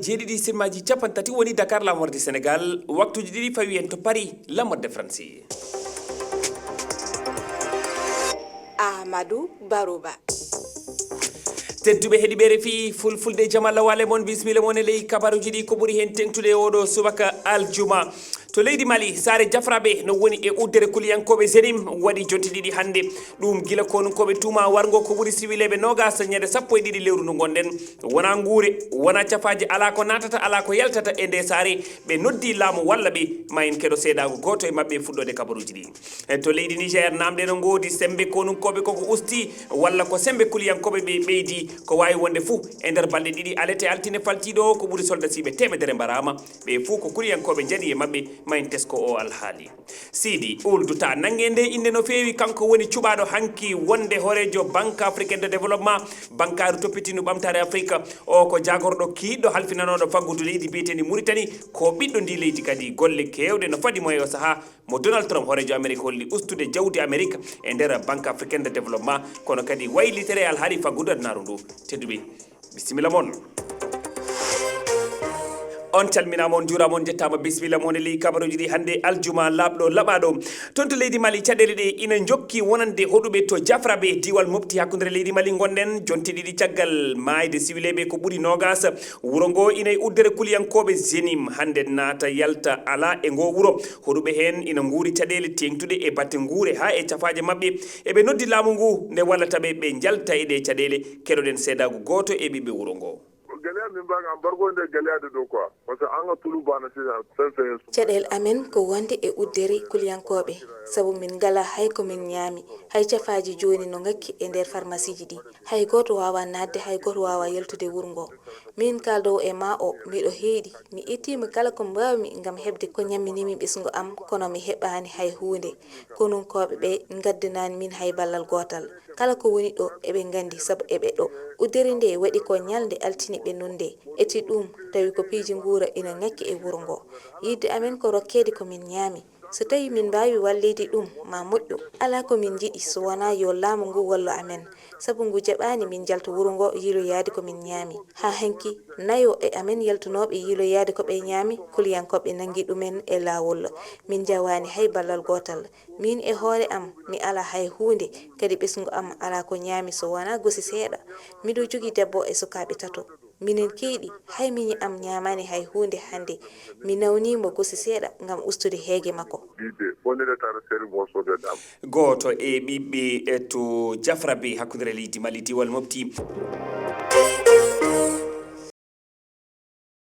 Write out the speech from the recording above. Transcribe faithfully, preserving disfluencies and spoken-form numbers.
Jeeɗiɗi simmaji capanɗe tati woni Dakar, lamorde Sénégal, waktuji ɗiɗi fawi en to Paris, lamorde France. Amadou Barouba. Tedduɓe heɗiɓe R F I Fulfulde, jam Allah waale mon, bisimilla mon e ley kabaruji ɗi. Ko ɓuri hen teŋtude e oɗo subaka aljuma, to leydi Mali, saare Jafraɓe no woni e uddere kuliyankooɓe Zenim, waɗi jonte ɗiɗi hannde. Ɗum gila konunkooɓe tuuma warngo ko ɓuri siwileeɓe noogas ñande sappo e ɗiɗi lewru ndu ngonɗen. Wona nguure, wona cafaaje, alaa ko naatata, alaa ko yaltata e nde saare. Ɓe noddi laamu walla ɓe, ma en keɗo seedaagu gooto e maɓɓe e fuɗɗoode kabaruuji ɗi. E to leydi Niger, naamnde no ngoodi, semmbe konunkooɓe koko usti, walla ko semmbe kuliyankooɓe ɓe ɓeydi. Ko waawi wonde fuu, e nder balɗe ɗiɗi, alete altine faltiiɗo o, ko ɓuri soldasiiɓe teemedere mbaraama. Ɓe fuu ko kuliyankooɓe njaɗi e maɓɓe, ma en tesko o alhaali. Sidi Ould Tah, nannge nde innde no feewi, kanko woni cuɓaaɗo hanki wonde hooreejo Banque Africaine de Développement, bankaaru toppitiindu ɓamtaare Afrique. O ko jaagorɗo kiiɗɗo halfinanooɗo faggudu leydi biyeteendi Mauritanie, ko ɓiɗɗo ndi leydi kadi. Golle keewɗe no fadi mo e o sahaa mo Donald Trump, hooreejo Amerique, holli ustude jawdi Amerique e nder Banque Africaine de Développement, kono kadi waylitere e alhaali faggudu adunaaru ndu. Tedduɓe, bisimilla mon. On calminaama, on njuuraama, on njettaama, bisimilla mon e ley kabaruuji ɗi hannde aljuma laaɓɗo laɓaaɗo. Toon to leydi Mali, caɗeele ɗe ina njokki wonande hoɗuɓe to Jafraɓe, diiwal Mopti, hakkunde leydi Mali ngonɗen. Jonte ɗiɗi caggal maayde siwileeɓe ko ɓuri noogas, wuro ngo ina e uddere kuliyankooɓe Zenim, hannde naata yalta alaa e ngo wuro. Hoɗuɓe heen ina nguuri caɗeele teeŋtuɗe e batte nguure haa e cafaaje maɓɓe. Eɓe noddi laamu ngu nde wallata ɓe, ɓe njalta e ɗe caɗeele. Keɗoɗen seedaagu gooto e ɓiɓɓe wuro ngo. Galiya min mbaga embargo nde galiyaade ɗo quoi. Parce que an a tulu bana sisa fen fen. Caɗeele amen ko wonde e uddere kuliyankooɓe, sabu min ngalaa hay ko min ñaami, hay cafaaji jooni no ngakki e nder farmasiiji ɗi. Hay gooto waawaa naatde, hay gooto waawaa yaltude wuro ngo. Miin kaaldowo e maa o, miɗo heyɗi. Mi ittiima kala ko mbaawmi ngam heɓde ko ñamminimi ɓesngu am, kono mi heɓaani hay huunde. Konunkooɓe ɓe ngaddanaani min hay ballal gootal. Kala ko woni ɗo, eɓe nganndi, sabu eɓe ɗo. Uddere nde waɗi ko ñalnde altine ɓennunde. Eti ɗum, tawi ko piiji nguura ina ngakki e wuro ngo. Yiɗde amen ko rokkeede ko min ñaami. So tawi min mbaawi walleede ɗum, ma moƴƴu. Alaa ko min njiɗi so wonaa yo laamu ngu wallu amen, sabu ngu jaɓaani min njalta wuro ngo yiiloyaade ko min ñaami. Haa hanki, nayo e amen yaltunooɓe yiiloyaade ko ɓe ñaami, kuliyankooɓe nanngi ɗumen e laawol. Min njawaani hay ballal gootal. Miin e hoore am, mi alaa hay huunde, kadi ɓesngu am alaa ko ñaami so wonaa gosi seeɗa. Miɗo jogii debbo e sukaaɓe tato. Minen keyɗi, hay miñi am ñaamaani hay huunde hannde. Mi nawniima gosi seeɗa ngam ustude heege makko. Gooto e ɓiɓɓe, e, to Jafraɓe, hakkunde leydi Mali, diiwal Mopti.